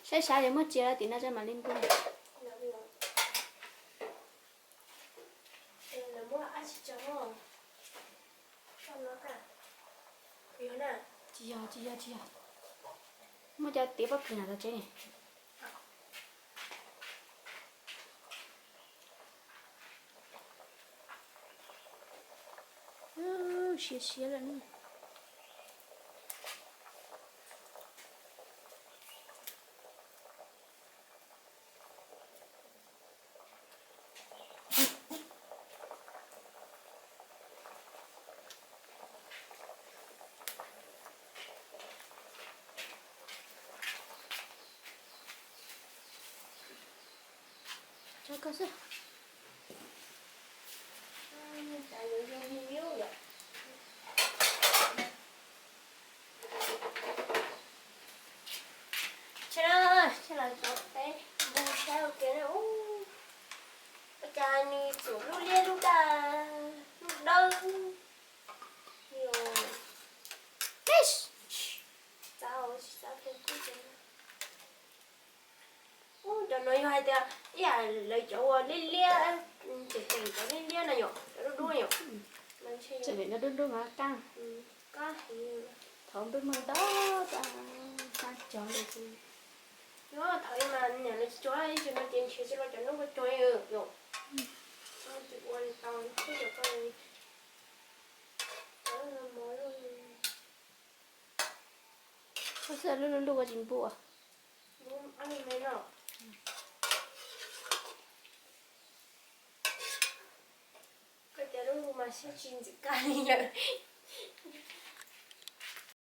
Saib saib yog muaj tsia tim no tso mam li npua. Tsis yog, tsis yog, tsis yog. Muaj cov tiav pob kws na tom tsev ne. Siav siav lawm ne. Tso koj xwb. Ces, ces los tso peb npus saib ua ke na. Ua cas nws txawm lub liab lub daj lub dawb. Tsis txav, tsis txav kub. Ub, cov no yog hais tias ib yam lawv cov uas liab liab, tseem tseem cov liab liab no yom, cov dub dub yom. Tseem cov dub dub mas qab. Thaum npej muag ntau tas, qab cov ntawd xwb. Nyob thaum ub mas niam lawv tsis cog ib tse no ces nrhiav tsis los cov noob ko cog yom. Ces ua li tau thiab cov ko li. Cov no mov luj. Koj xav lub lub lub ua tsis npua. Lub me no. Koj cov lub mas siab tsis ntxim kag li lawm.